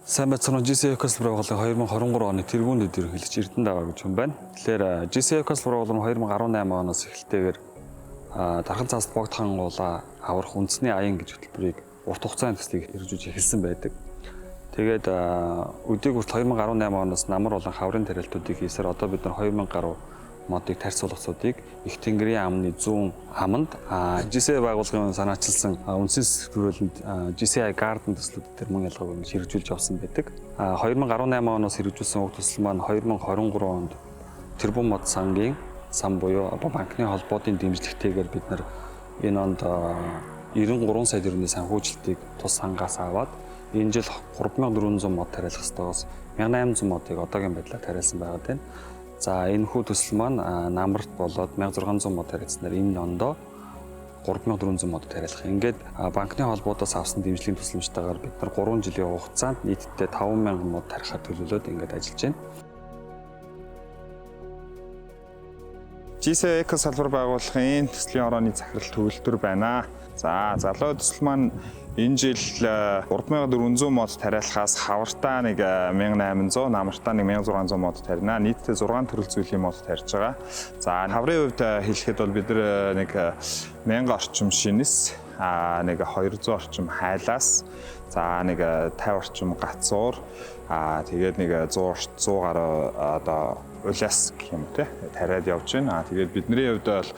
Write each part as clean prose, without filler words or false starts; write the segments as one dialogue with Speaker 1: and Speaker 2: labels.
Speaker 1: Сайн байцгаана уу, GC Eco салбар байгууллагын 2023 оны тэргүүн дэд ерөнхийлөгч Эрдэнэ Даваа гэж хүн байна. Тэгэхээр GC Eco салбар байгууллага 2018 оноос эхэлтэйгээр Дархан цааст богд хангуулаа аврах үндэсний аян гэж хөтөлбөрийг урт хугацааны төслийг хэрэгжүүлж эхэлсэн байдаг. Тэгээд өдийг хүртэл 2018 оноос намар болон хаврын тариалтуудыг хийсээр одоо бид нар 2000 гаруй модыг тарьцуулгацуудыг их тэнгэрийн амны зүүн аманд GCI байгууллагын санаачилсан үндсэн сэтгүүлэнд GCI Garden төслүүд дээр мөн ялгаагүй ингэж хэрэгжүүлж явсан байдаг. 2018 оноос хэрэгжүүлсэн уг төсөл маань 2023 онд тэрбум мод сангийн сан буюу банкны холбоодын дэмжлэгтэйгээр бид нар энэ онд 93 сая төгрөгийн санхүүжилтийг тус сангаас аваад энэ жил 3400 мод тариалах ёстойгоос 1800 модыг одоогийн байдлаар тариалсан байгаад байна. За энэ хүү төсөл маань намарт болоод 1600 мод тариалснаар энэ ондоо 3400 мод тариалах. Ингээд банкны холбоодоос авсан дэмжлэгийн тусламжтайгаар бид нар 3 жилийн хугацаанд нийтдээ 5000 мод тарихаар төлөвлөөд ингээд ажиллаж байна.
Speaker 2: GC Eco салбар байгууллагын төслийн орооны захирал төгөлдөр байна. За залуу төсөл маань энэ жил 3400 мод тариалахаас хавартаа нэг 1800, намартаа нэг 1600 мод тарина. Нийтдээ 6 төрөл зүйлийн мод тарьж байгаа. За хаврын хувьд хэлэхэд бол бид нэг 1000 орчим шинэс, нэг 200 орчим хайлаас, за нэг 50 орчим гацуур, тэгээд нэг 100 гаруй одоо улиас гэх юм те тариад явж байна. Тэгээд бидний хувьд бол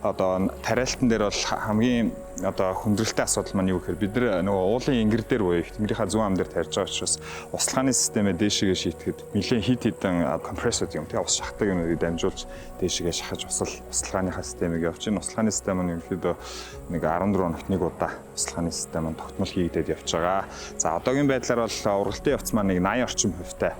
Speaker 2: одоо тариалтан дээр бол хамгийн одоо хүндрэлтэй асуудал маань юу гэхээр бид нар нөгөө уулын ингэр дээр буюу их тэнгэрийнхаа зүүн ам дээр тарьж байгаа учраас услахааны системээ дээшгээ шийтгэхэд нэлээд хит хитэн компрессор юм те ус шахдаг юмнуудыг дамжуулж дээшгээ шахаж услахааныхаа системийг явж байна. Услахааны систем нь ерөнхийдөө нэг 14 хоногт нэг удаа услахааны систем нь тогтмол хийгдээд явж байгаа. За одоогийн байдлаар бол ургалтын явц маань нэг 80 орчим хувьтай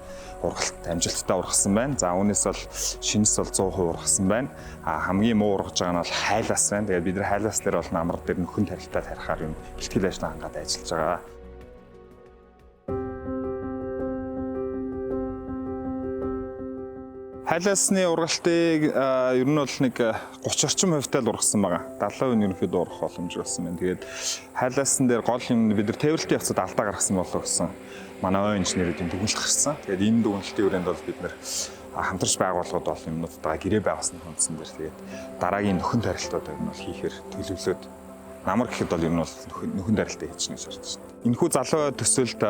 Speaker 2: ургалт амжилттай ургасан байна. За үүнээс бол шинэс бол 100% ургасан байна. Хамгийн муу ургаж байгаа нь бол хайлаас байна. Тэгээд бид нар хайлаас дээр бол намар дээр нөхөн тарилтаа тарихаар юм бэлтгэл ажлаа хангаад ажиллаж байгаа. Хайлаасны ургалтыг ер нь бол нэг 30 орчим хувьтай л ургасан байгаа. 70% нь ерөнхийдөө ургах боломж болсон байна. Тэгээд хайлаасан дээр гол юм бид нар тээвэрлэлтийн явцад алдаа гаргасан болоо гэсэн манай ой инженерүүдийн дүгнэлт гарсан. Тэгээд энэ дүгнэлтийн хүрээнд бол бид нэр хамтарч байгууллагууд бол юмнуудтайгаа гэрээ байгуулсан үндсэн дээр тэгээд дараагийн нөхөн тарилтуудыг нь бол хийхээр төлөвлөөд намар гэхэд бол ер нь бол нөхөн тарилтыг хийчих гэж шаардж байна. Энэхүү залуу төсөлд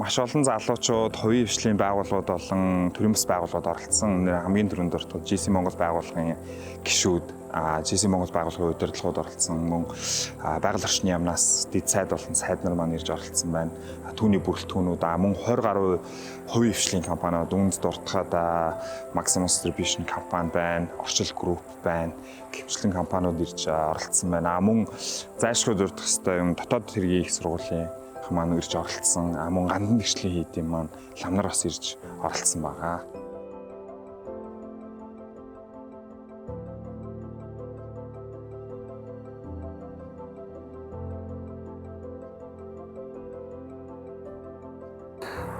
Speaker 2: маш олон залуучууд, хувийн хвшлийн байгууллагууд болон төрийн бас байгууллагууд оролцсон. Хамгийн түрүүнд дуртахад GC Монгол байгууллагын гишүүд, GC Монгол байгууллагын удирдлагууд оролцсон, мөн байгаль орчны яамнаас дэд сайд болон сайд нар маань ирж оролцсон байна. Түүний бүрэлдэхүүнүүд, мөн 20 гаруй хувийн хвшлийн компаниуд, үүнд дуртахад Maximus Distribution компани байна, Орчил Group байна, гэмчлэн компаниуд ирж оролцсон байна. Мөн зайлшгүй дурдах ёстой юм дотоод хэргийн их сургуулийн маань ирж оролцсон. Мөн гандан тэгшлийн хийдийн маань ламнар бас ирж оролцсон байгаа.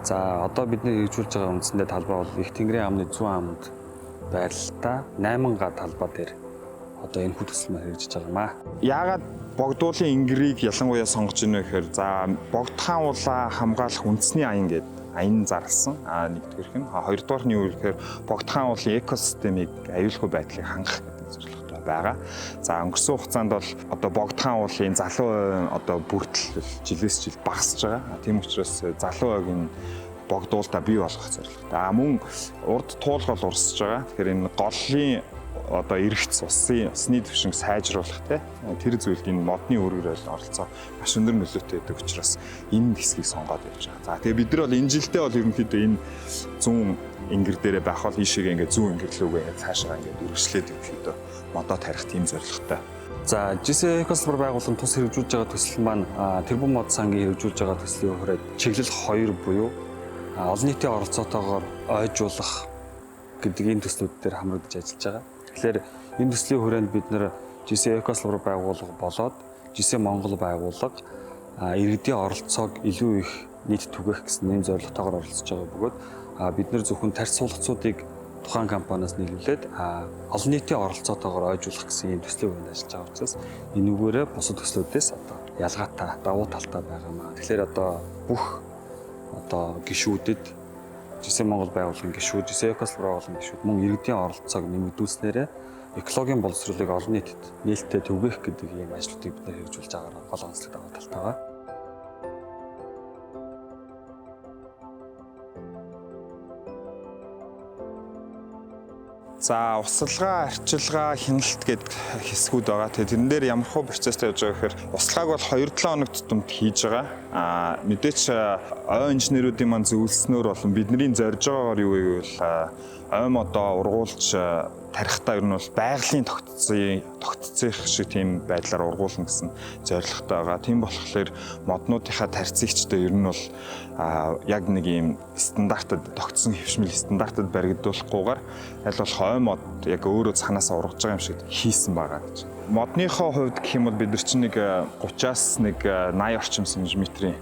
Speaker 1: За одоо бидний хэрэгжүүлж байгаа үндсэндээ талбай бол их тэнгэрийн амны зүүн амд байрлалтай 8 га талбай дээр одоо энэ хүү төсөл маань хэрэгжиж байгаа юм аа.
Speaker 2: Яагаад богдуулын ингэрийг ялангуяа сонгож ийнэ гэхээр за богдхан уулаа хамгаалах үндэсний аян гэдэг аян зарласан. Нэгдүгээрх нь. Хоёрдугаар нь юу гэхээр богдхан уулын экосистемийг аюулгүй байдлыг хангах гэдэг зорилготой байгаа. За өнгөрсөн хугацаанд бол одоо богдхан уулын залуу одоо бүрдэл жилээс жил багасж байгаа. Тийм учраас залуу ойг богдуулдаа бий болгох зорилготой. Мөн урд туулгал урсж байгаа. Тэгэхээр энэ голлын одоо эргэц усны түвшинг сайжруулах тэр зүйлд энэ модны үүргээр оролцоо маш өндөр нөлөөтэй байдаг учраас энэ хэсгийг сонгоод явж байгаа. За тэгээ бид нар бол энэ жилдээ бол ерөнхийдөө энэ зүүн ингэр дээрээ байх бол ийшээгээ ингээд зүүн ингэрлүүгээ цаашаа ингээд үргэлжлээд ерөнхийдөө модоо тарих тийм зорилготой.
Speaker 1: За GC Eco салбар байгууллагын тус хэрэгжүүлж байгаа төсөл маань тэрбум мод сангийн хэрэгжүүлж байгаа төслийн хүрээд чиглэл 2 буюу олон нийтийн оролцоотойгоор ойжуулах гэдэг энэ төслүүд дээр хамрагдаж ажиллаж байгаа. Тэгэхээр энэ төслийн хүрээнд бид нэр GC Eco салбар байгууллага болоод GC Монгол байгууллага иргэдийн оролцоог илүү их нийт түгээх гэсэн нэм зорилготойгоор оролцож байгаа бөгөөд бид нэр зөвхөн тарьцуулгацуудыг тухайн компаниас нийлүүлээд олон нийтийн оролцоотойгоор ойжуулах гэсэн ийм төслийн хүрээнд ажиллаж байгаа учраас энүүгээрээ бусад төслүүдээс одоо ялгаатай, давуу талтай байгаа маа. Тэгэхээр одоо бүх одоо гишүүдэд GC Монгол байгууллагын гишүүд, GC Экосалбар байгууллагын гишүүд мөн иргэдийн оролцоог нэмэгдүүлснээрээ экологийн боловсролыг олон нийтэд нээлттэй түгээх гэдэг ийм ажлуудыг бид нэр хэрэгжүүлж байгаагаар гол онцлог давуу талтай байгаа.
Speaker 2: За, усалгаа, арчилгаа, хяналт гэдэг хэсгүүд байгаа. Тэгээ тэрэн дээр ямар хөө процесстэй явж байгаа гэхээр усалгааг бол 2-7 хоног тутамд хийж байгаа. Мэдээч ой инженерүүдийн маань зөвлөснөөр болон бидний зорж байгаагаар юу гэвэл ой модоо ургуулж тарихтаа ер нь бол байгалийн тогтцох шиг тийм байдлаар ургуулна гэсэн зорилготой байгаа. Тийм болохоор моднуудынхаа тарьцэгчтэй ер нь бол яг нэг ийм стандартад тогтсон хэвшмэл стандартад баригдуулахгүйгээр аль болох ой мод яг өөрөө цаанаасаа ургаж байгаа юм шиг хийсэн байгаа гэж. Модныхоо хувьд гэх юм бол бид нар чинь нэг 30-аас нэг 80 орчим сантиметрийн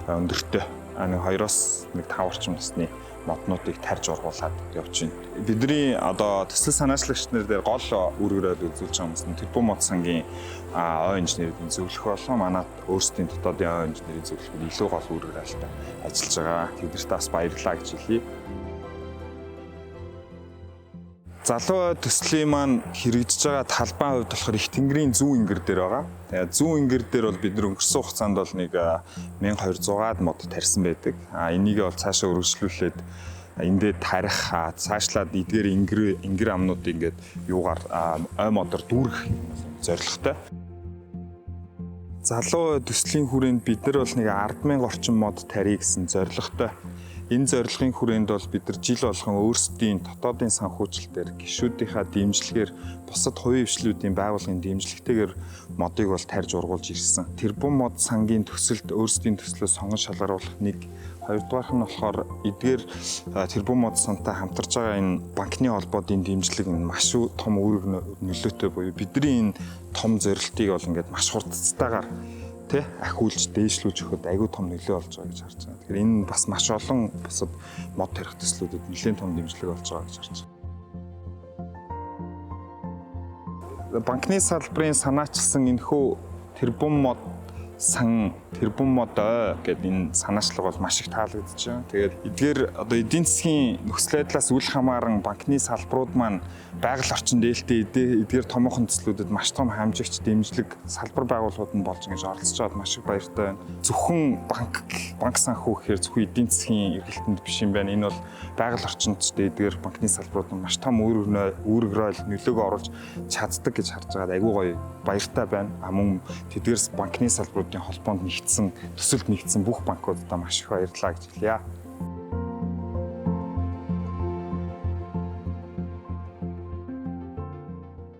Speaker 2: өндөртэй нэг 2-оос нэг 5 орчим насны моднуудыг тарьж ургуулад явж байна. Бидний одоо төсөл санаачлагч нар дээр гол үүргэрэл үзүүлж байгаа юмс нь тэрбум мод сангийн ой инженерийн зөвлөх болон манай өөрсдийн дотоодын ой инженерийн зөвлөхөд илүү гол үүргэрэлтэй ажиллаж байгаа. Тэднэрт бас баярлалаа гэж хэлье. Залуу төслийн маань хэрэгжиж байгаа талбайн хувьд болохоор их тэнгэрийн зүүн ингэр дээр байгаа. Тэгээ зүүн ингэр дээр бол бид нар өнгөрсөн хугацаанд бол нэг 1200-аад мод тарьсан байдаг. Энийг бол цаашаа өргөжлүүлээд эндээ тарих, цаашлаад эдгээр ингэр амнуудыг ингээд юугаар ой модоор дүүргэх зорилготой. Залуу төслийн хүрээнд бид нар бол нэг 10,000 орчим мод тарья гэсэн зорилготой. Энэ зорилгын хүрээнд бол бид нар жил болгон өөрсдийн дотоодын санхүүжилтээр гишүүдийнхаа дэмжлэгээр бусад хувийн хвшлүүдийн байгууллагын дэмжлэгтэйгээр модыг бол тарьж ургуулж ирсэн. Тэрбум мод сангийн төсөлд өөрсдийн төслөө сонгон шалгаруулах нэг, хоёрдугаарх нь болохоор эдгээр тэрбум мод сантай хамтарч байгаа энэ банкны холбоодын дэмжлэг нь маш том үүрэг нөлөөтэй буюу бидний энэ том зорилтыг бол ингээд маш хурдцтайгаар ахиулж дээшлүүлж өгөхөд айгүй том нөлөө болж байгаа гэж харж байгаа. Тэгэхээр энэ бас маш олон бусад мод тарих төслүүдэд нэлээд том дэмжлэг болж байгаа гэж харж байгаа. Банкны салбарын санаачилсан энэхүү тэрбум мод сан, тэрбум мод ой гэдэг энэ санаачлага бол маш их таалагдж байна. Тэгээд эдгээр одоо эдийн засгийн нөхцөл байдлаас үл хамааран банкны салбарууд маань байгаль орчин дээлтэй эдгээр томоохон төслүүдэд маш том хамжигч дэмжлэг салбар байгууллагууд нь болж ингэж оролцож байгаад маш их баяртай байна. Зөвхөн банк санхүү гэхээр зөвхөн эдийн засгийн эргэлтэнд биш юм байна. Энэ бол байгаль орчинд ч эдгээр банкны салбарууд нь маш том үүрэг роль нөлөөгөө оруулж чаддаг гэж харж байгаад айгүй гоё баяртай байна. Мөн тэдгээрс банкны салбаруудын холбоонд нэгдсэн, төсөлд нэгдсэн бүх банкудаа маш их баярлалаа гэж хэлье.